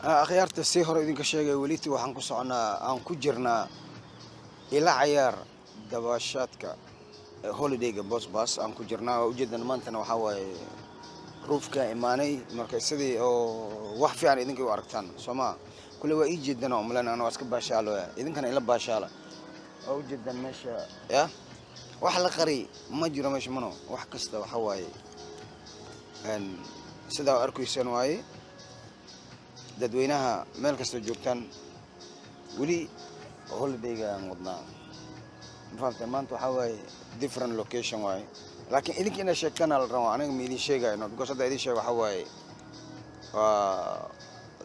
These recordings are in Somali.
Akhyaarta, sii hore idinka sheegay, weliti waxaan ku soconaa, aan ku jirnaa ila cayaar dabaashaadka holidayga Bosbas aan ku jirnaa. Waa ujeedan, maantana waxaa waaye roofka imaanay. Marka sidii oo wax fiican idinka u aragtaan, soo maa? Kule waa ii jeedan oo umaleyn ana waa iska baashaalo, idinkana ila baashaala. Waa ujeedan meesha ya wax la qari ma jiro meesha mano. Wax kasta waxa waaye sidaa arkaysaan waaye. Dadweynaha meel kastoo joogtaan, weli holidayga aan wadnaa, ma fahamtay? Maanta waxaa waaye different location waaye, laakiin idinka inaad sheegtaan la rabaa. Aniga ma idin sheegayno, because hadda idin sheego waxaa waaye waa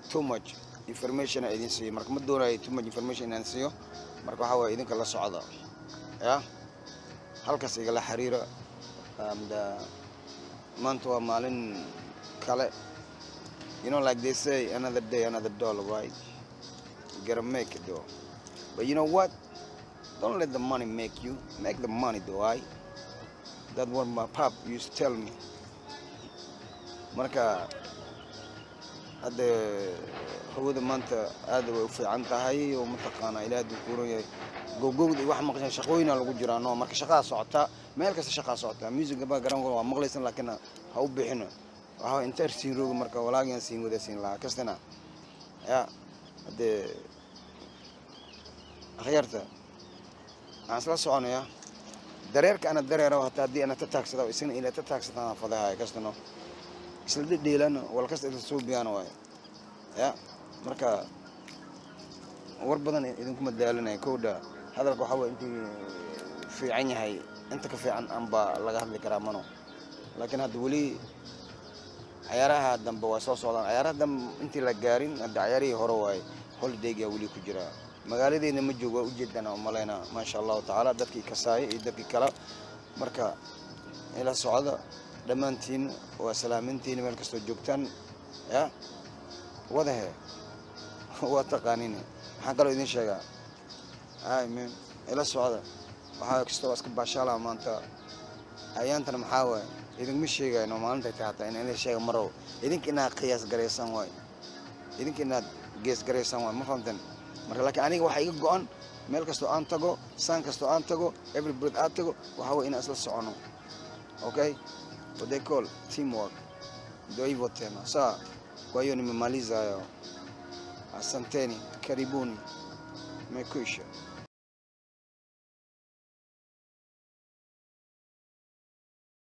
too much information aan idin siiyo. Marka ma doonayo too much information inaan siiyo. Marka waxaa waaye idinka la socda ya halkaas igala xiriira. And maanta waa maalin kale. Like they say, another day, another dollar, right? You gotta make it though. But you know what? Don't let the money make you. Make the money though, right? That's what my pop used to tell me. Marka hadda hawada maanta aad way u fiican tahay oo mataqaanaa Ilaah hadduu kuuran yahay gowgowda iyo wax maqashaan, shaqooyina lagu jiraa no. Marka shaqaa socotaa, meel kasta shaqaa socotaa. Music baa garan waa maqlaysan, laakiin ha u bixino. Waxaa inta siin rooga marka walaagian siin wada siin lahaa kastana ya. Haddee akhyaarta, waxaan isla soconayaa dareerka ana dareero, hataa haddii ana ta taagsada isagna ila ta taagsadaan fadahaya kastano isla dhedheelano wal kasta isla suubiyaan waayo ya. Marka war badan idinkuma daalinaya. Kowdha hadalka waxaa waye intii fiican yahay, inta ka fiican anbaa laga hadli karaa mano. Laakiin hadda weli cayaaraha dambe waa soo socdaan. Cayaaraha dambe intii la gaarin, hadda cayaarihii hore waaye. Holidayga weli ku jira, magaaladeena ma joogo. Waa ujeedana umalaynaa, maasha Allahu tacaala, dadkii kasaaya iyo dadkii kale. Marka ila socda dhammaantiin, waa salaamintiin meel kastoo joogtaan ya wadahe waa taqaanin. Maxaan kaloo idin sheegaa? Ay man, ila socda. Waxaa kastoo waa iska baashaala maanta. Ayaantana maxaa waaye, idinkuma sheegayno maalintay tahay, hataa in idin sheega marow. Idinka inaad qiyaas garaysaan waay, idinka inaad gees garaysaan waay, ma fahamteen? Marka laakiin aniga waxaa iga go-an meel kastoo aan tago, saan kastoo aan tago, every breath aan tago, waxaa way inaan isla socono. Okay, what they call teamwork, ndio hivyo tena. Sawa, kwa hiyo nimemaliza hayo. Asanteni, karibuni, mekwisha.